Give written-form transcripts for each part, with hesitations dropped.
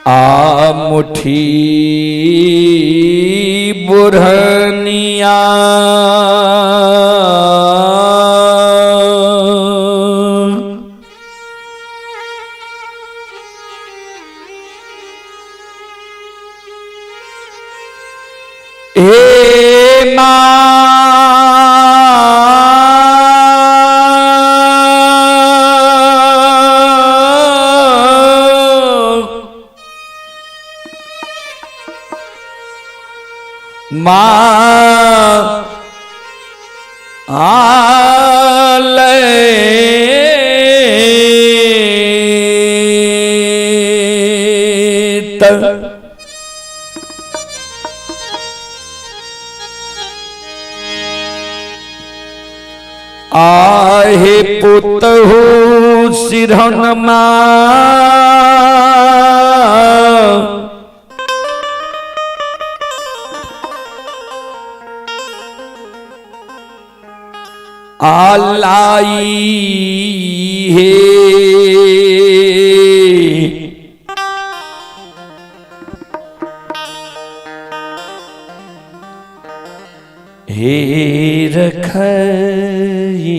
आ मुठी बुढ़निया हे माँ माँ आलय आहे पुतहु सिरहन आलाई हे हे रखई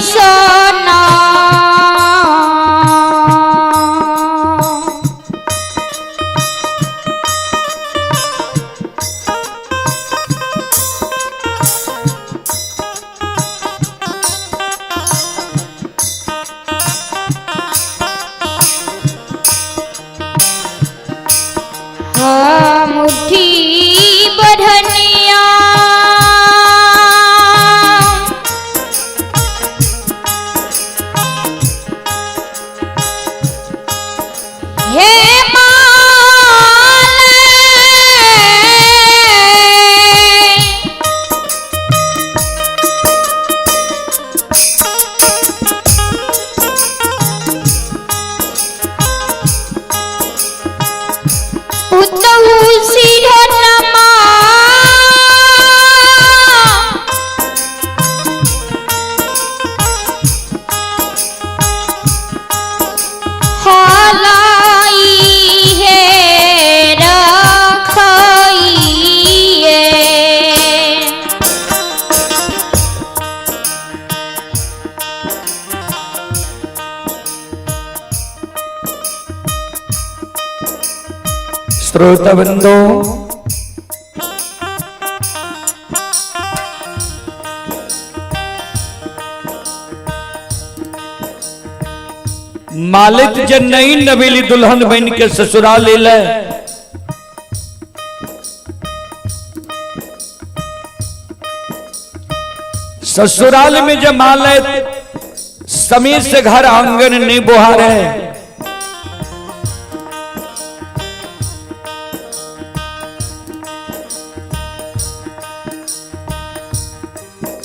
सोना मुठी बढ़निया हे माले पुतहु सिरनमा हलाई हे रखइए। श्रोता बंधो, मालिक जे नई नवेली दुल्हन बन के ससुराल ले ससुराल में जब मालिक समय से घर आंगन नहीं बुहारे,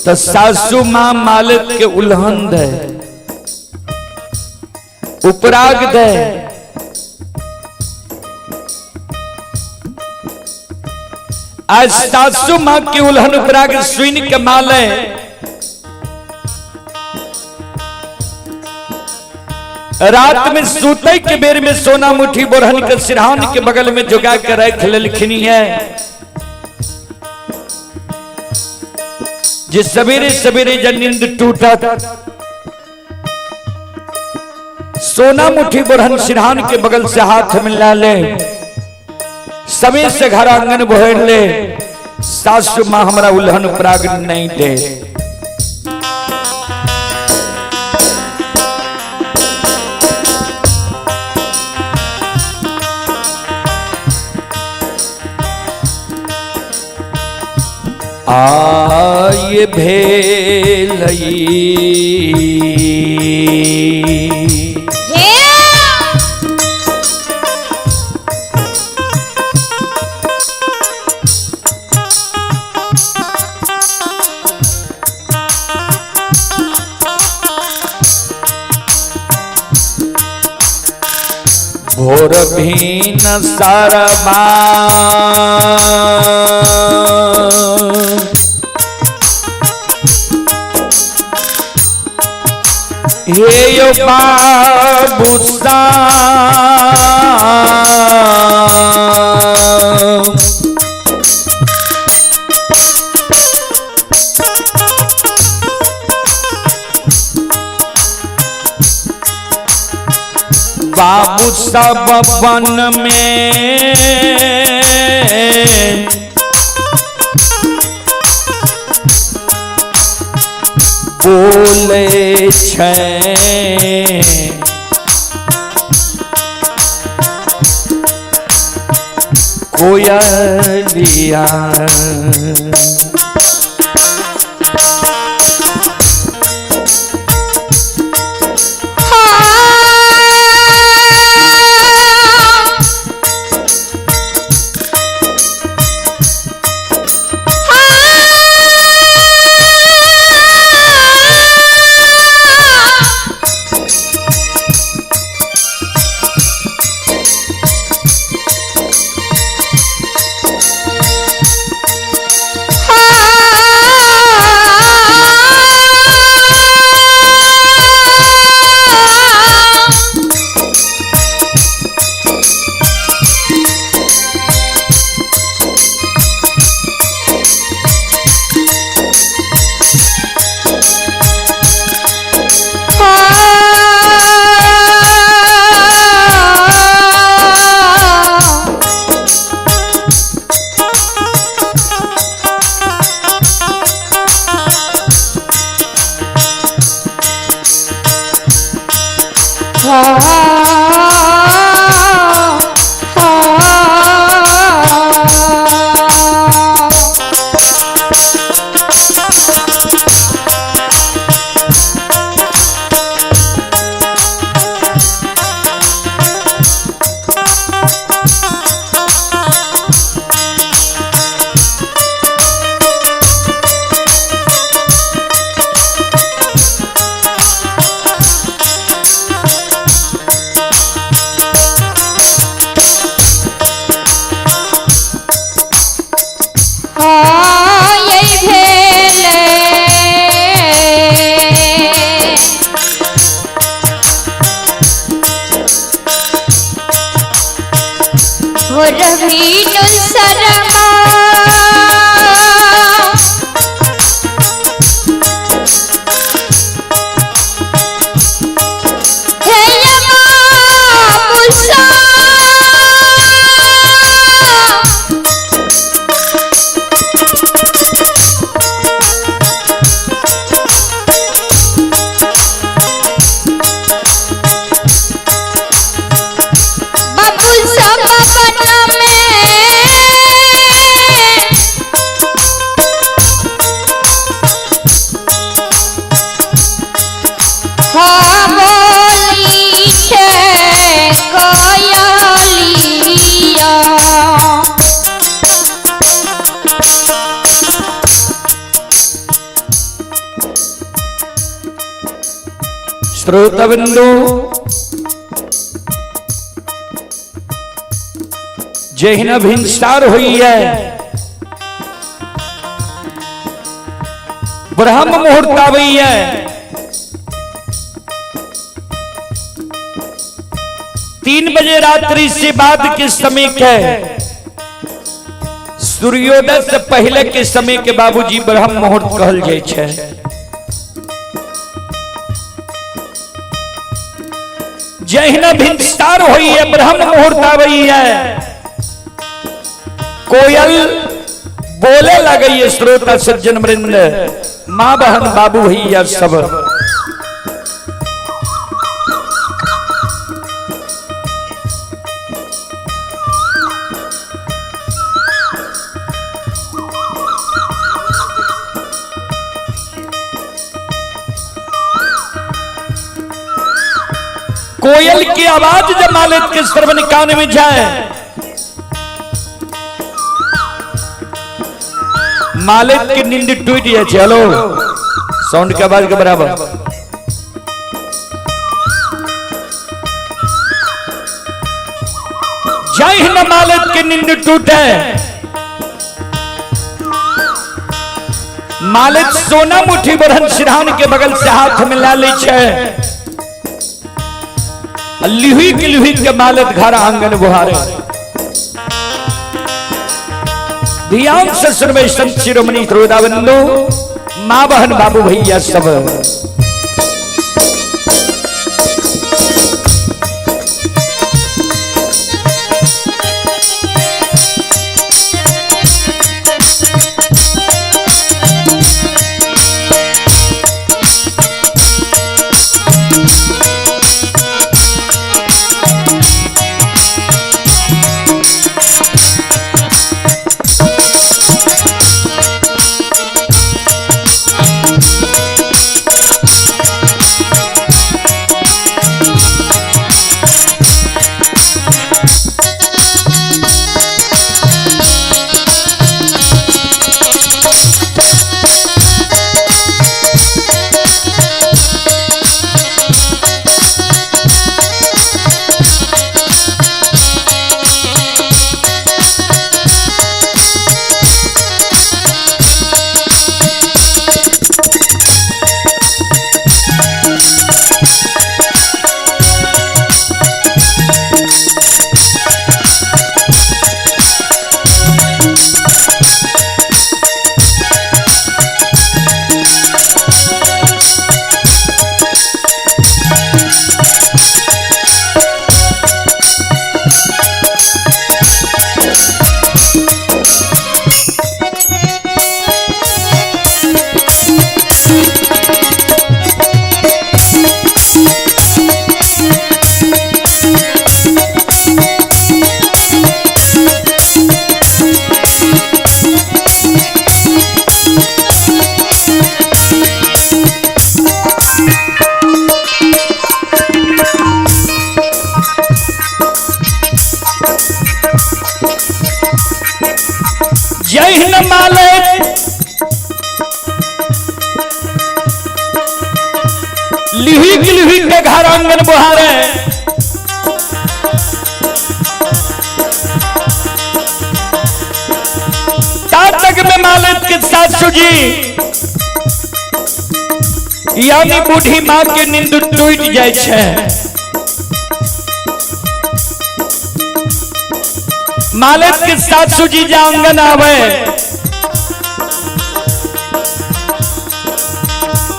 तो सासू मां मालिक के उल्हन दे, उपराग दे, आज सासू मां के उल्हन उपराग सुन के माले रात में सूते के बेर में सोना मुठी बोरहन के सिरहान के बगल में जुगा के रख लेलखिनी है, जे सवेरे सवेरे जब नींद टूटा सोना मुठी बोरहन सिरहान के बगल से हाथ मिला ले, समय से घर आंगन बोहर ले, सासू मां हमरा उल्हन उपराग नहीं दे। आय भेलई भोर भीन सरमा हे यो बाबू साहब। बाबू सब वन में बोले छै कोयलिया। श्रोतबिंदु जहिना भिनसार हुई है, ब्रह्म मुहूर्त आवई है, 3 बजे रात्रि से बाद के समय के सूर्योदय से पहले के समय के बाबूजी ब्रह्म मुहूर्त कहल जाय छै। जहिना भिनसार हुई है, ब्रह्म मुहूर्त आवई है, कोयल बोले लगई है। श्रोता सज्जन वृंद, माँ बहन बाबू भैया सब, कोयल की आवाज जब मालिक के श्रवण कान में जाए, मालिक की नींद टूट जाए। चलो साउंड के आवाज के बराबर। जय न मालत के नींद टूटे, मालत सोना मुट्ठी बरहन सिरहान के बगल से हाथ मिला लै छै। लिहुई के लिहुई के मालत घर आंगन बुहारे। ध्यान से सुनबे संत शिरोमणि श्रोता बंधु, माँ बहन बाबू भैया सब। जय हिंद मालिक लिही लिही के घर आंगन बुहारे। तक में मालिक के सासू जी यानी बूढ़ी माँ के नींद टूट जाए छे। मालिक के सासू जी जा आंगन आवे,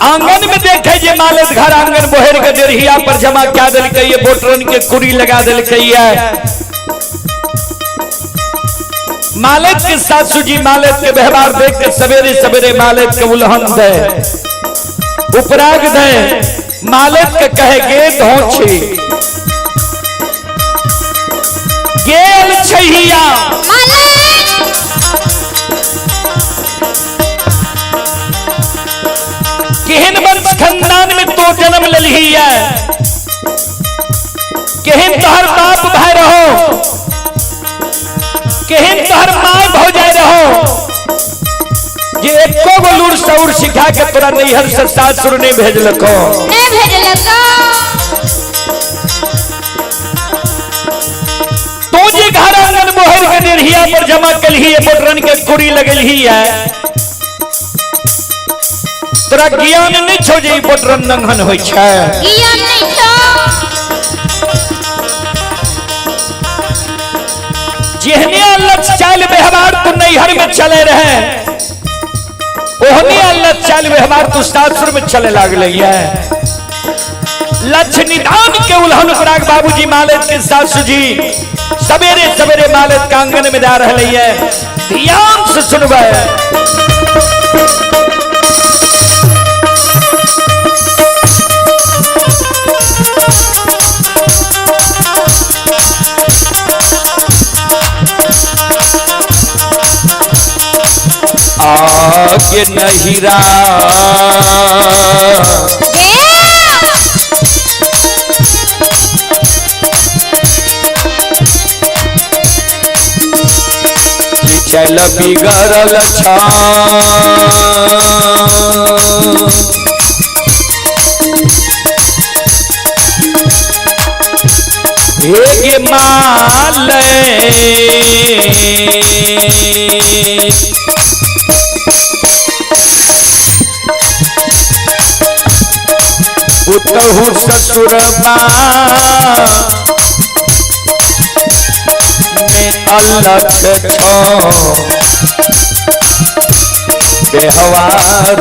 आंगन में देखे जे मालिक घर आंगन बोहर के डेरहिया पर जमा क्या दिलकै, बोटरन के कुरी लगा दिलकै। मालिक के सासू जी मालिक के व्यवहार देख के सवेरे सवेरे मालिक के उल्हन दे, उपराग दे, मालिक के कहे गे धोछी गेल छहिया। केहन वंश खानदान में तो जन्म ललही है, केहन तोहर बाप भाई रहो, केहन तोहर माय भौजाई रहो, जे एको गो लूर सौर सिखा के तोरा नैहर से सासुर नहीं भेजलको। नहीं भेजलको। तो जे घर आंगन बोहर के डेरहिया पर जमा कलही, मोटरन के कुरी लगलही है, तोरा ज्ञान नहीं छो जे ई मोटरन नंगन होय छै। ज्ञान नहीं छो। जेहने अल्लाह चाल व्यवहार तू नैहर में चले रहे, ओहने अल्लाह चाल व्यवहार तू सासुर में चले लागले है। लक्ष्य निदान के उल्हन उपराग बाबूजी मालिक के सासू जी सवेरे सवेरे मालिक के आंगन में जा रहे है। ध्यान से सुनबे। आगे नहिरा चल बिगड़ल छा, हे गे माले। पुतहु ससुर में अलग छो बेहवार।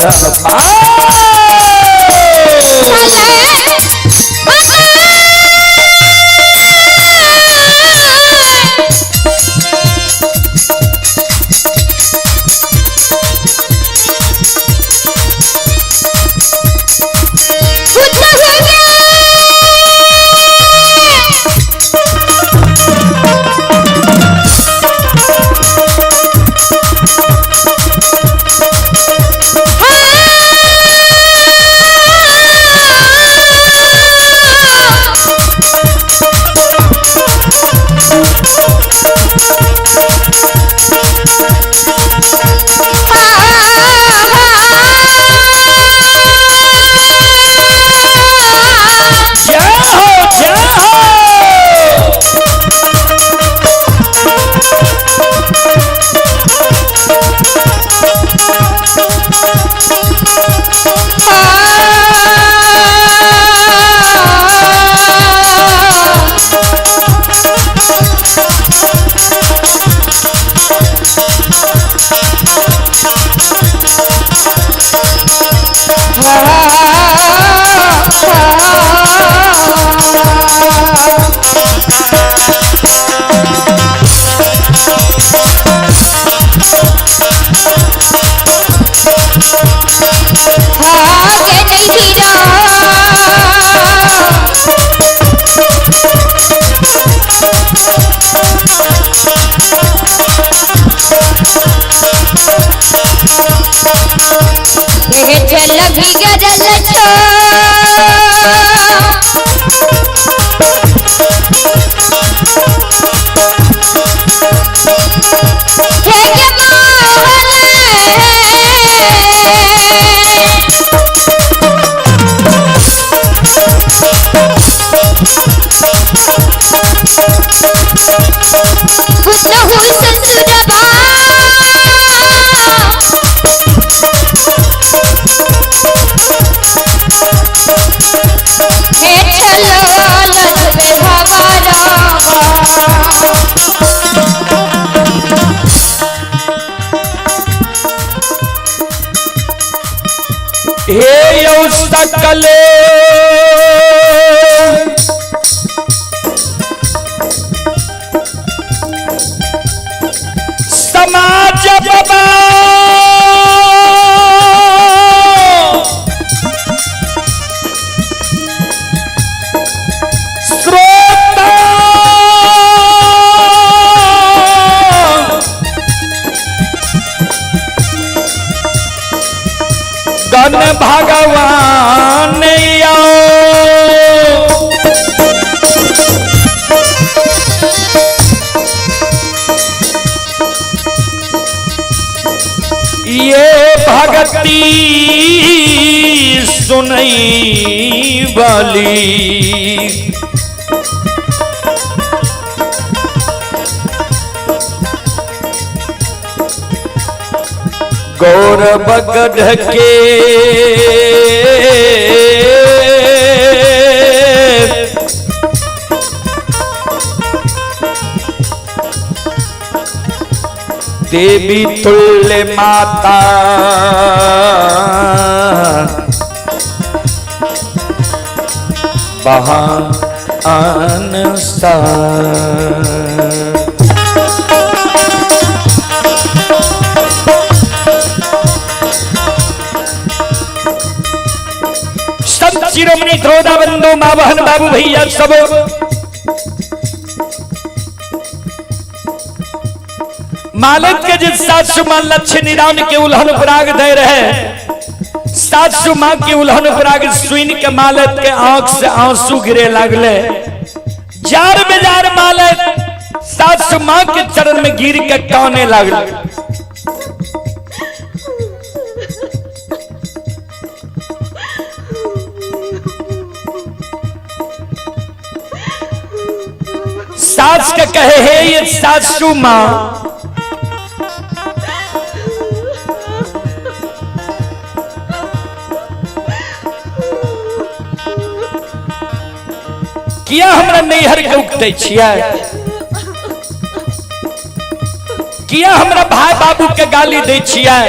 जय हो, जय हो। चल बिगड़ल छो। हे गे माहले। पुतहु ससुरबा हे चलो लजबे हमारा। हे यौ सकले समाज बाबा, श्रोता गण भगवान यो। ये भगती सुनई वाली गौरव गढ़ के देवी तुल्य माता बहान सा। संत शिरोमणि द्रोदा बंधु माँ बहन बाबू भैया सब मालिक के जिस सासु माँ लक्ष्य निदान के उल्हन पराग दे रहे, सासु माँ के उल्हन पराग सुन के मालिक के आंख से आंसू गिरे लागले। जार बेजार मालिक सासु माँ के चरण में गिर के काने लागले। सास के कहे हे ये सासू माँ, किया हमरा नैहर के उकटै छियै? किया हमरा भाई बाबू के गाली दै छियै?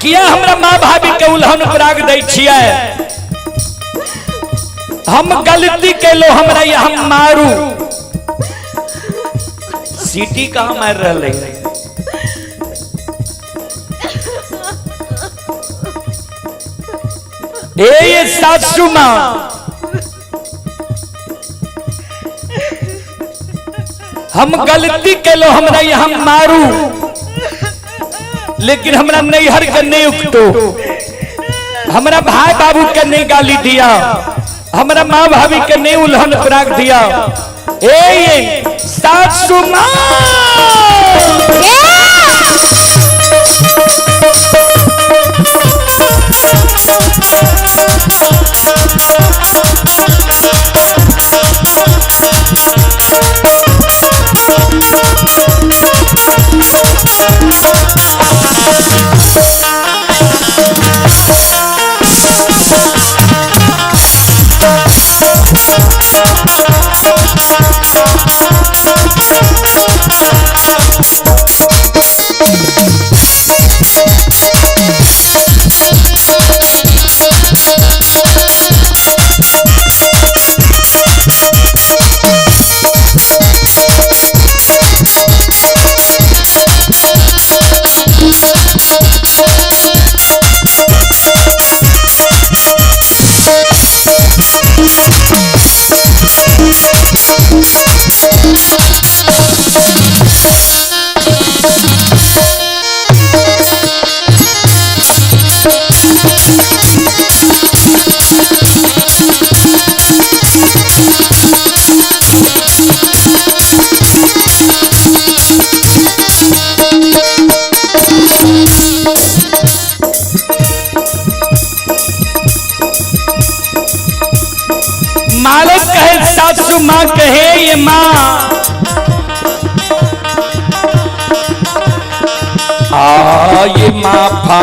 किया हमरा माँ भाभी के उल्हन पराग दै छियै? हम गलती केलो, हमरा यहाँ मारू। सीटी कहाँ मार रहा है? ए ये सासू माँ, हम गलती केलो, हमरा यहाँ मारू, लेकिन हमरा नैहर के नहीं उकटो, हमरा भाई बाबू के नहीं गाली दिया, हमरा माँ भाभी के नहीं उल्हन पराग दिया। ए ये सासू माँ, मालिक कहे सासू माँ कहे ये माँ, आ ये माफा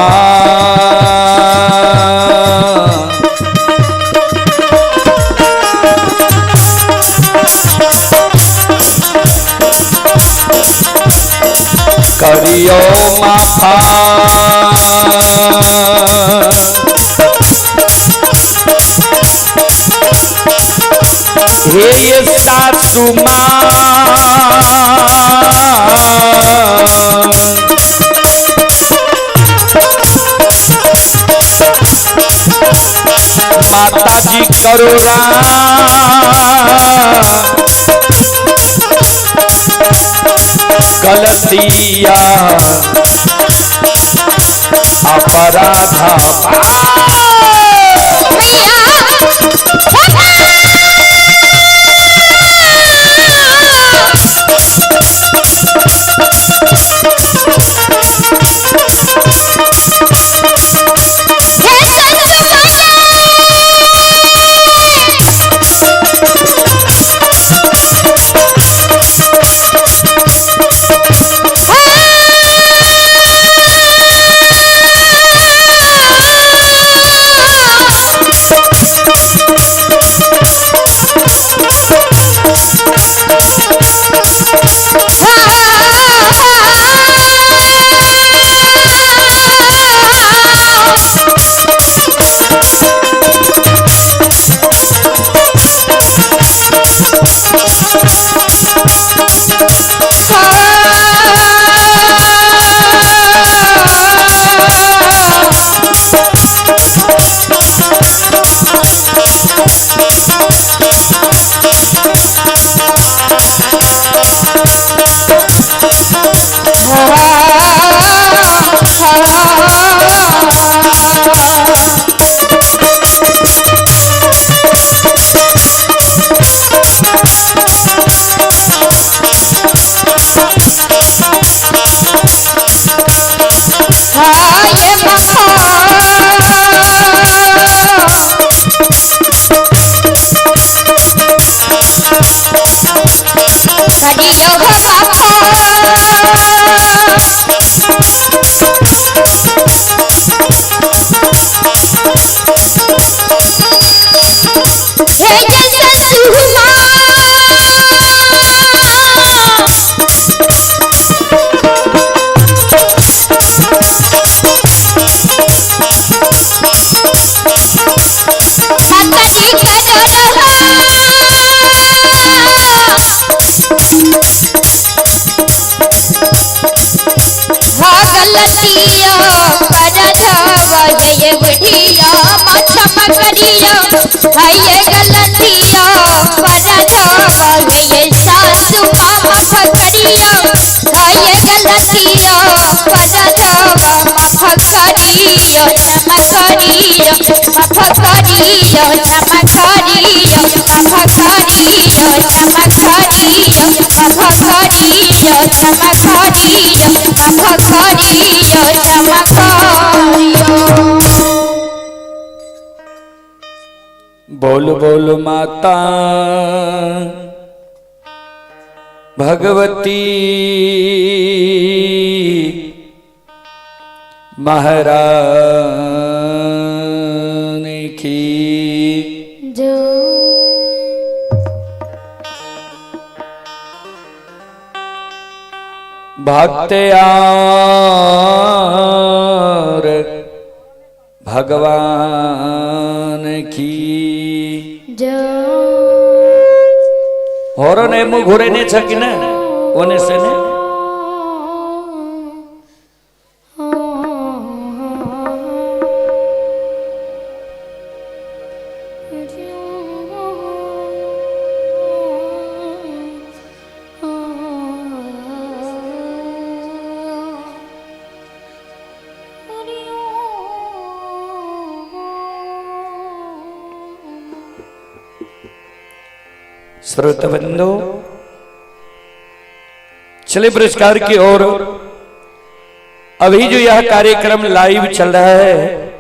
करियो माफा, हे ये सासू माँ, माता जी करो राम गलतिया अपराधा। क्षमा करियो, है गलतिया परधावा। हे सासु माँ माफ करियो, है गलतिया परधावा। माफ करियो क्षमा करियो, माफ करियो क्षमा करियो, माफ करियो क्षमा करियो, माफ करियो क्षमा करियो, माफ करियो क्षमा करियो। बोल बोल माता भगवती महारानी की जो। भक्त और भगवान की जो। हॉर्न एमु घुरे ने छ कि ने ओने से ने श्रोतबंधु चले पुरस्कार की ओर। अभी जो यह कार्यक्रम लाइव चल रहा है,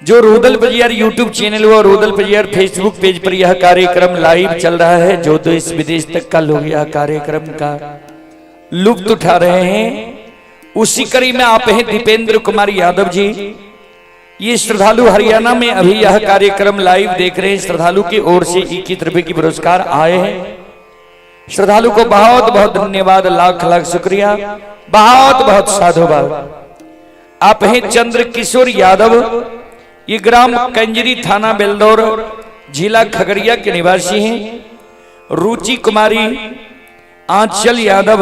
जो रूदल पजियार यूट्यूब चैनल और रूदल पजियार फेसबुक पेज पर यह कार्यक्रम लाइव चल रहा है, जो देश विदेश तक का लोग यह कार्यक्रम का लुत्फ उठा रहे हैं, उसी कड़ी में आप हैं दीपेंद्र कुमार यादव जी। ये श्रद्धालु हरियाणा में अभी यह कार्यक्रम लाइव देख रहे हैं। श्रद्धालु की ओर से 21 रुपए की पुरस्कार आए हैं। श्रद्धालु को बहुत बहुत धन्यवाद, लाख लाख शुक्रिया, बहुत बहुत साधुवाद। आप हैं चंद्र किशोर यादव, ये ग्राम कंजरी थाना बेलदौर जिला खगड़िया के निवासी हैं। रुचि कुमारी, आंचल यादव,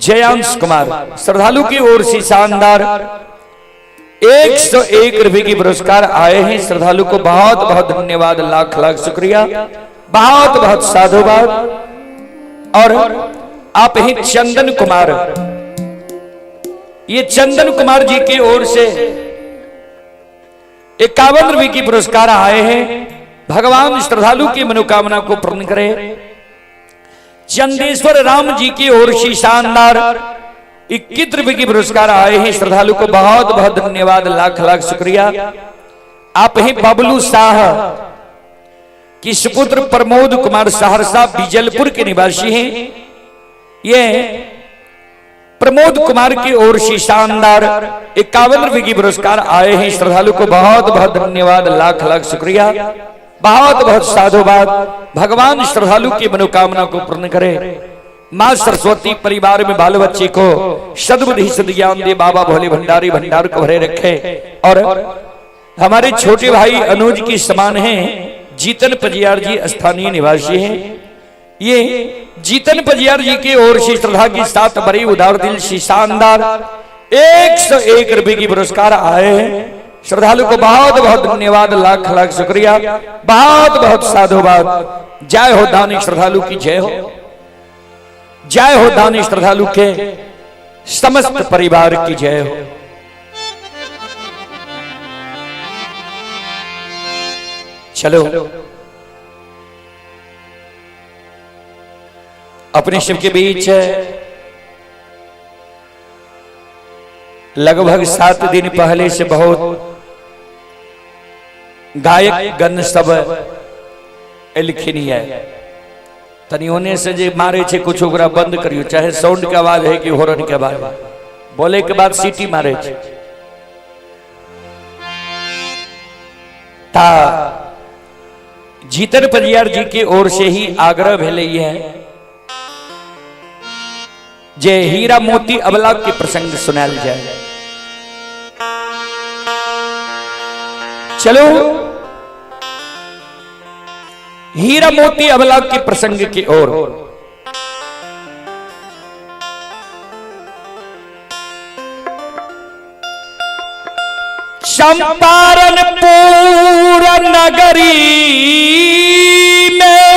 जयांश कुमार, श्रद्धालु की ओर से शानदार 101 रुपए की पुरस्कार आए हैं। श्रद्धालु को बहुत बहुत धन्यवाद, लाख लाख शुक्रिया, बहुत बहुत साधुवाद। और आप हैं चंदन कुमार, ये चंदन कुमार जी की ओर से 51 रुपए की पुरस्कार आए हैं। भगवान श्रद्धालु की मनोकामना को पूर्ण करे। चंदेश्वर राम जी की ओर से शानदार 21 रुपए की पुरस्कार आए हैं। श्रद्धालु को बहुत बहुत धन्यवाद, लाख लाख शुक्रिया। आप हैं बबलू शाह की सुपुत्र प्रमोद कुमार सहरसा बिजलपुर के निवासी हैं। ये प्रमोद कुमार की ओर से शानदार 51 रुपए की पुरस्कार आए हैं। श्रद्धालु को बहुत बहुत धन्यवाद, लाख लाख शुक्रिया, बहुत बहुत साधुवाद। भगवान श्रद्धालु की मनोकामना को पूर्ण करे। मां सरस्वती परिवार में बाल बच्चे को सद्बुद्धि सद्ज्ञान दे, बाबा भोले भंडारी भंडार को भरे रखे। और हमारे छोटे भाई अनुज की समान हैं जीतन पजियार जी, स्थानीय निवासी हैं। ये जीतन पजियार जी की ओर से श्रद्धा की साथ बड़ी उदार दिल से शानदार 101 रुपए की पुरस्कार आए हैं। श्रद्धालु को बहुत बहुत धन्यवाद, लाख लाख शुक्रिया, बहुत बहुत साधुवाद। जय हो दानी श्रद्धालु की जय हो, जय हो दानी श्रद्धालु के समस्त परिवार की जय हो। चलो अपने शिव के बीच लगभग 7 दिन पहले से बहुत गायक गण सब एलखिन है। तनी होने से जे मारे छे कुछ ओकरा बंद करियो, चाहे साउंड के आवाज है कि हॉर्न के आवाज, बोले के बाद सीटी मारे छे। ता जीतन परियार जी के ओर से ही आग्रह भेले है जे हीरा मोती अबला के प्रसंग सुनाल जाए। चलो हीरा मोती अबला के प्रसंग की ओर। चंपारणपुर नगरी में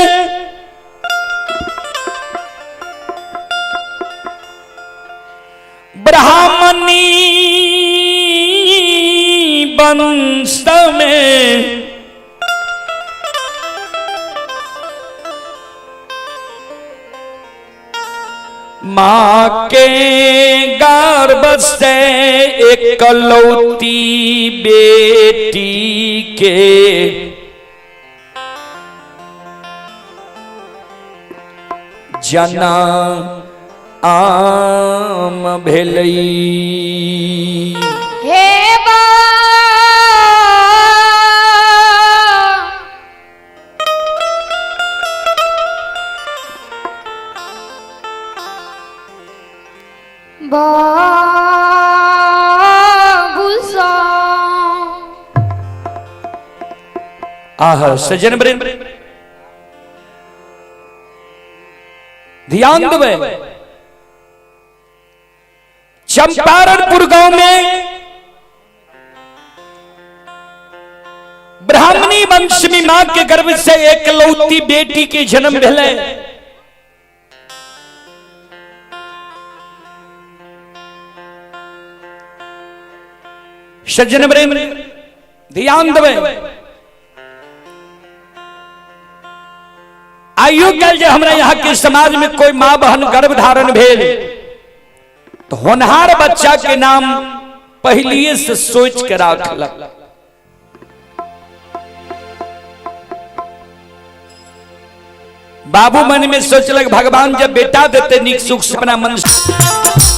ब्राह्मणी वंश में माँ के गर्भ से एकलौती बेटी के जना आम भेलई। हे बा बाबू आह सज्जन वृंद ध्यान देवे, चंपारणपुर गांव में ब्राह्मणी वंश में मां के गर्भ से एकलौती बेटी के जन्म भेलै। सज्जन वृंद ध्यान देवे, आइयो कल जे हमरा यहाँ के समाज में कोई माँ बहन गर्भ धारण भेल तो होनहार बच्चा के नाम पहलिए से सोच के राखलक। बाबू मन में सोचलक भगवान जब बेटा देते निक सुख से अपना मन